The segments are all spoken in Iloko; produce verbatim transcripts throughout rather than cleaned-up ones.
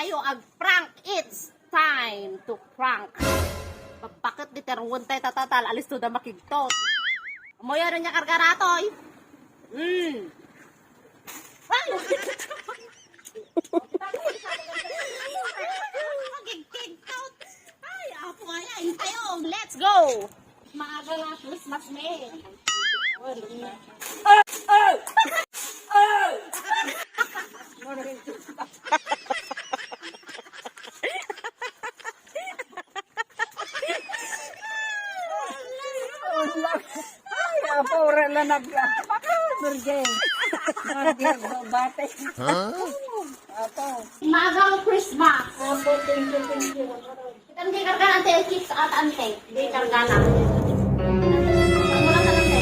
Ayo, ag-prank. It's time to prank. Babakit di terwon tayo tatatal. Alisto da makigtot. Amoy ano niya karga natoy? Hmm. Ay! Makigkigtot. Ay, apo nga yan. Tayo. Let's go! Maaga nga, Christmas, me. Ay, apo, ora na nag-, Virgin. Virgin, bate. Huh? Apo. Maagang Christmas. Apo, thank you, thank you. Kita, hindi karga, ante, chips at ante. Hindi karga na. Ano lang ka, ante?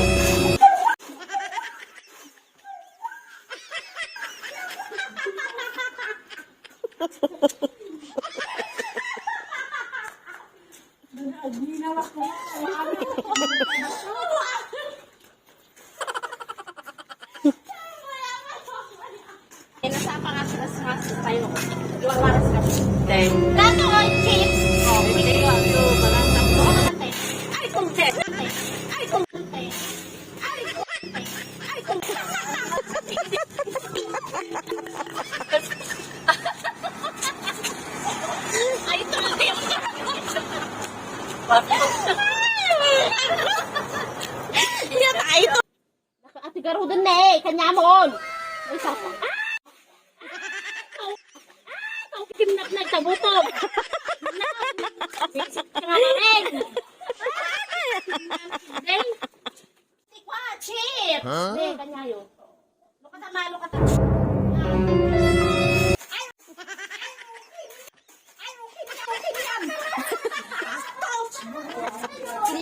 Ay, nasa pangas, mas, mas, tayo. Dua oras ka. Then, plato o chips? Oh, pwede yun. So, balang tatlo ka naman, te. Ay, kung te. Ay, kung te. Ay, kung te. Ay, kung te. Ay, ito na yung Iya, tayo. Ate garuden na eh, kanyamon. Ay, sapa. Ah! Ay, pangkimnak na, tabuto. Bisik ka nga rin. Ay, tikwa, chips. Huh? Eh, kanyayo. Lukatan, ma, lukatan. Ay, ay, okay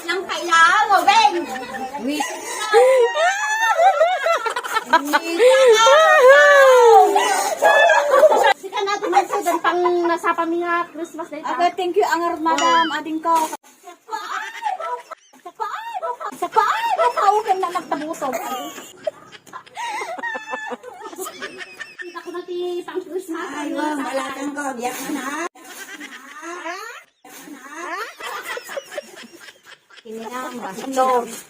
lang kailangan mo, Ben. Sika na, tumansidan pang nasapa mi nga Christmas day ta. Aga, thank you, angar, madam, ading ko. Sa paano ka, sa paano ka, okay na nagtabuso. Kita ko na ti pang Christmas. Ay, ma'am, balatan ko, biyak na na. Kini na ang bastos.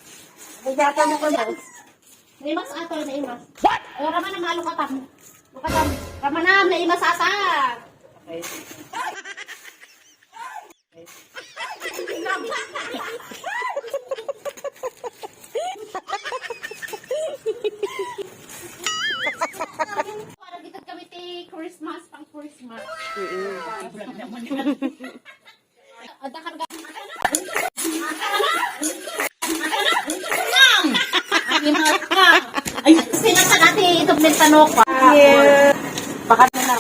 Bigatan mo ko na. May mas ato, may mas. What? Ay, rama na, malukatan. Lukatan. Rama na, may mas ata. Para gitad kami ti Christmas, pang Christmas. Mm-mm. Ada karga. Ay, sila sa dati itong mentanok. Yeah. Baka na lang.